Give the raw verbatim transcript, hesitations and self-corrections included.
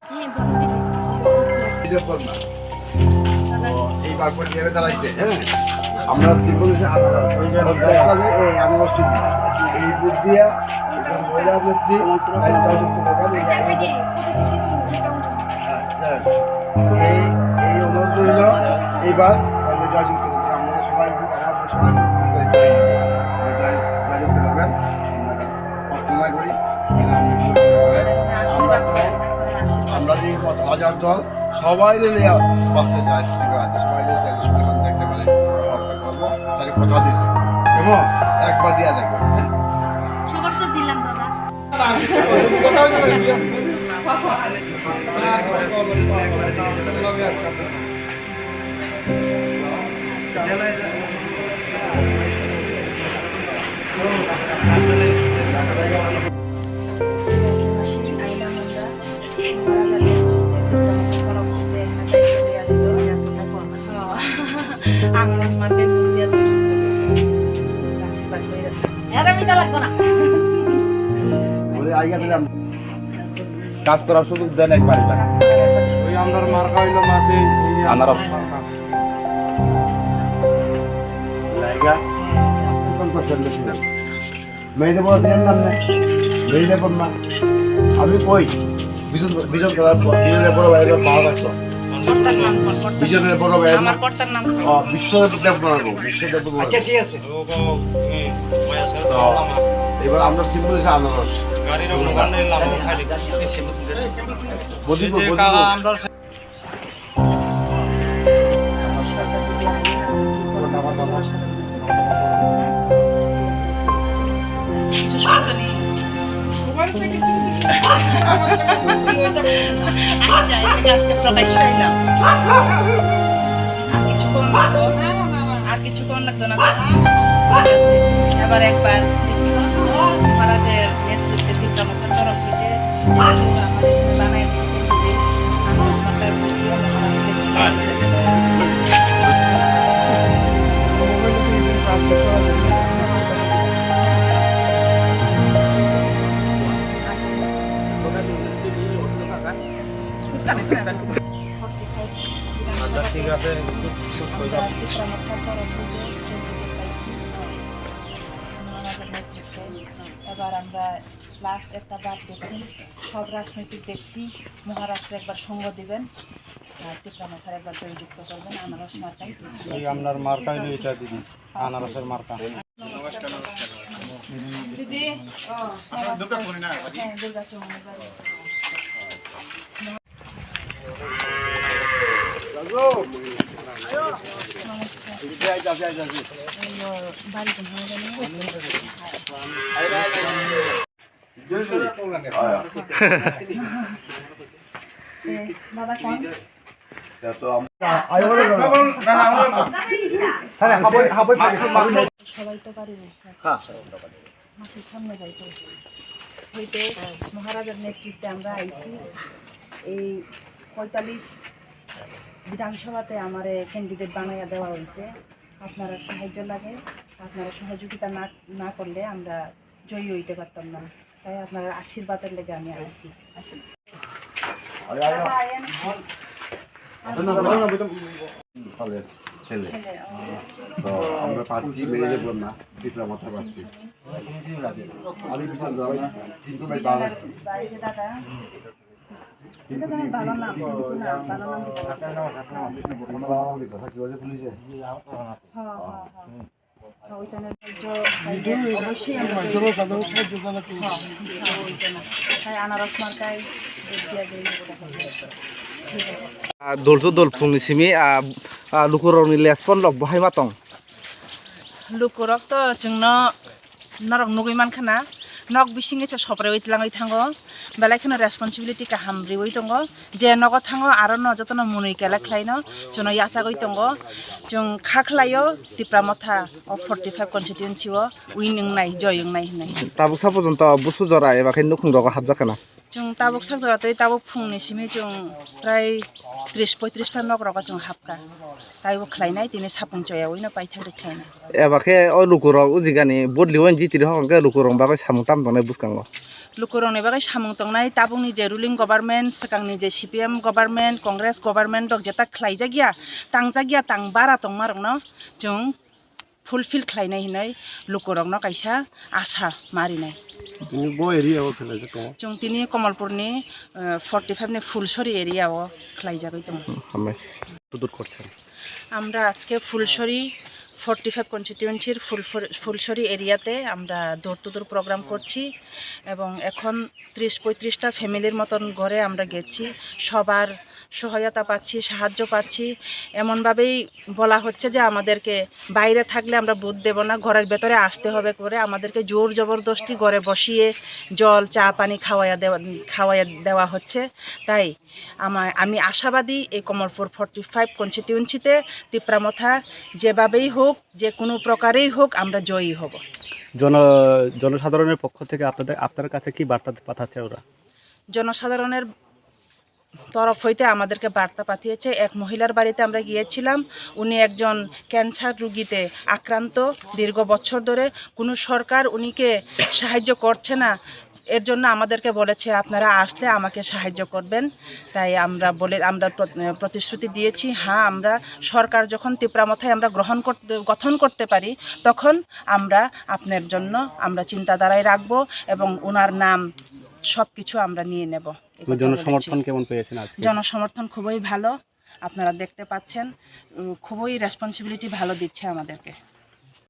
এই ব্যাপার নিয়ে দাঁড়াইছে, হ্যাঁ? আমরা সিম্বল হিসেবে আলাদা। এই আমি অস্ট্রেলিয়া। এই বুথ দিয়া একজন মহিলা নেত্রী, তাই জয়যুক্ত করবেন। এই, এই, এই অনুরোধ রইল, এইবার আমি জয়যুক্ত করবেন। আমরা সবাই, আমরা সবাই জয়-, জয়যুক্ত করবেন। আমরা প্রার্থনা করি, আমরা তো, আমরা যে হাজার দল, সবাই মিলে বাঁচতে চায়, সবাই মিলে তাদের সুবিধা দেখতে পারে, ব্যবস্থা করবো, তাকে কথা দিচ্ছি এবং একবার দিয়ে দেখবো। সবার তো দিলাম দাদা। কাজ করার সুযোগ দেন একবার, একবার। ওই আমরার মার্কা হইলো মাসে এই আনারস। মার্কা। মেয়েদের বড় ছেলের নাম নেই, মেয়েদের বড় না। আমি কই, বিজন, বিজন খেলার পর, বিজনের বড় ভাই হলো পাওয়া গেছে। কর্তার নাম কর, কর্তার বিজনের বড় ভাই আমার না। কর্তার নাম কর। ও, বিশ্বদেব দেব বলবো, বিশ্বদেব বলবো। আচ্ছা, ঠিক আছে। তো, এবার আমরা সিম্বল হচ্ছে আনারস। গাড়ির ওখানে লাভ খালি। বদিপুর, এই যে বদিপুর। কাকা আমরা আর কিছুক্ষণ লাগতো না। এবার একবার মহারাজের নেতৃত্বে চিন্তা মতো চরম পিঠে বানাই দিচ্ছেন যে আমার সরকার বুঝিয়ে আচ্ছা, ঠিক আছে, একটু ছোট হয়ে যাও। এবার আমরা লাস্ট একটা বার দেখি, সব রাজনৈতিক দেখছি, মহারাষ্ট্রে একবার সঙ্গ দিবেন, আর টিপ্রা মথার একবার জয়যুক্ত করবেন, আনারস মার্কায়। এই আপনার মার্কা হইলো এটা দিদি, আনারসের মার্কা। দিদি, ও, নমস্কার। হ্যাঁ, দুর্গা চৌমুহনীর বাড়ি। সবাই তো পারি না। হ্যাঁ, সবাই তো পারি। মাসির সামনে যাইতো। হইতে মহারাজার নেতৃত্বে আমরা আইছি। এই পঁয়তাল্লিশ বিধানসভাতে আমারে ক্যান্ডিডেট বানাইয়া দেওয়া হয়েছে। আপনারা সাহায্য লাগে, আপনারা সহযোগিতা না, না করলে আমরা জয়ী হইতে পারতাম না। তাই আপনারা আশীর্বাদের লেগে আমি আইছি। আসুন। ছেলে, ছেলে। ছেলে, ও। তো আমরা প্রার্থী মেনে নিলাম না, টিপ্রা মথা প্রার্থী। আমি বিশাল জয়, কিন্তু ভাই বাবা। বাইরে দাদা। এটা তো আমি ভালো নাম, কিন্তু না, ভালো নাম দিতে পারবো না। হ্যাঁ, হ্যাঁ, হ্যাঁ। হ্যাঁ, ওইখানে তো অবশ্যই আমরা তৈরি করবো। হ্যাঁ, হ্যাঁ, ওইখানে। তাই আনারস মার্কায় ভোট দিয়া যাই, ওটা করবো। ঠিক আছে। Ah, dol to dol phungni simi, ah, ah, lukurokni lespon lok bo hai ma tong? Lukurok to chwngno norok nugui mankha na, nok bisingo se sopre oi twlangwi thango, belai kheno responsibility kaham riwi tongo, je nogo thango aro no jotono mwnwi kela khlaino chwngno yachagwi tongo, chwng kha khlaio Tipra Motha o forty five constituency o win wngnai, joy wngnai hinwi. Tabuk sa porjonto busu jora eba khe nukhung rogo hapjak khana? Chwng tabuk sak jora tei tabuk phungni simi chwng prai tris poitris ta nok rogo chwng hapkha. Taibo khlainai, tini sapung choya wino paithak ri khlainai. Eba khe o lukurok o jigani vote liwani jitiri hokhe lukurok bagwi samung tam tongnai bwskango. lukurokni bagwi samung tongnai, tabukni je ruling government, swkangni je C P M government, Congress government rok jeta khlaijak ya, tangjak ya, tang bara tongmarokno chwng fulfill khlainai hinwi lukurokno kaisa asa marinai. Tini bo area o khlaijak tongo? Chwng tini Komolpurni, eh, forty five ni Fulsori area o khlaijagwi tongo. Hambai. Sudur korchen. আমরা আজকে ফুলসরি forty five কনস্টিটিউয়েন্সির ফুলফর-, ফুলসরি এরিয়াতে আমরা door to ডোর প্রোগ্রাম করছি এবং এখন ত্রিশ পঁয়ত্রিশটা ফ্যামিলির মতন ঘরে আমরা গেছি। সবার সহায়তা পাচ্ছি, সাহায্য পাচ্ছি। এমনভাবেই বলা হচ্ছে যে আমাদেরকে বাইরে থাকলে আমরা ভোট দেব না, ঘরের ভেতরে আসতে হবে করে আমাদেরকে জোর জবরদস্তি ঘরে বসিয়ে জল, চা, পানি খাওয়াইয়া দেওয়া, খাওয়াইয়া দেওয়া হচ্ছে। তাই আমা-, আমি আশাবাদী এই কমলপুর ফর্টি ফাইভ কনস্টিটিউয়েন্সিতে তিপ্রা মথা যেভাবেই হোক, যে কোনো প্রকারেই হোক, আমরা জয়ী হব। জন-, জনসাধারণের পক্ষ থেকে আপনাদের, আপনার কাছে কি বার্তা পাঠাচ্ছে ওরা? জনসাধারণের তরফ হইতে আমাদেরকে বার্তা পাঠিয়েছে। এক মহিলার বাড়িতে আমরা গিয়েছিলাম, উনি একজন ক্যান্সার রুগীতে আক্রান্ত দীর্ঘ বছর ধরে। কোনো সরকার উনিকে সাহায্য করছে না, এর জন্য আমাদেরকে বলেছে, "আপনারা আসলে আমাকে সাহায্য করবেন।" তাই আমরা বলে, আমরা প্র-, প্রতিশ্রুতি দিয়েছি, হ্যাঁ, আমরা সরকার যখন তিপ্রা মথায় আমরা গ্রহণ করতে, গঠন করতে পারি, তখন আমরা আপনার জন্য আমরা চিন্তাধারায় রাখবো এবং ওনার নাম সব কিছু আমরা নিয়ে নেব। এই কথা বলেছি। জনসমর্থন কেমন পেয়েছেন আজকে? জনসমর্থন খুবই ভালো, আপনারা দেখতে পাচ্ছেন, উম, খুবই রেসপন্সিবিলিটি ভালো দিচ্ছে আমাদেরকে।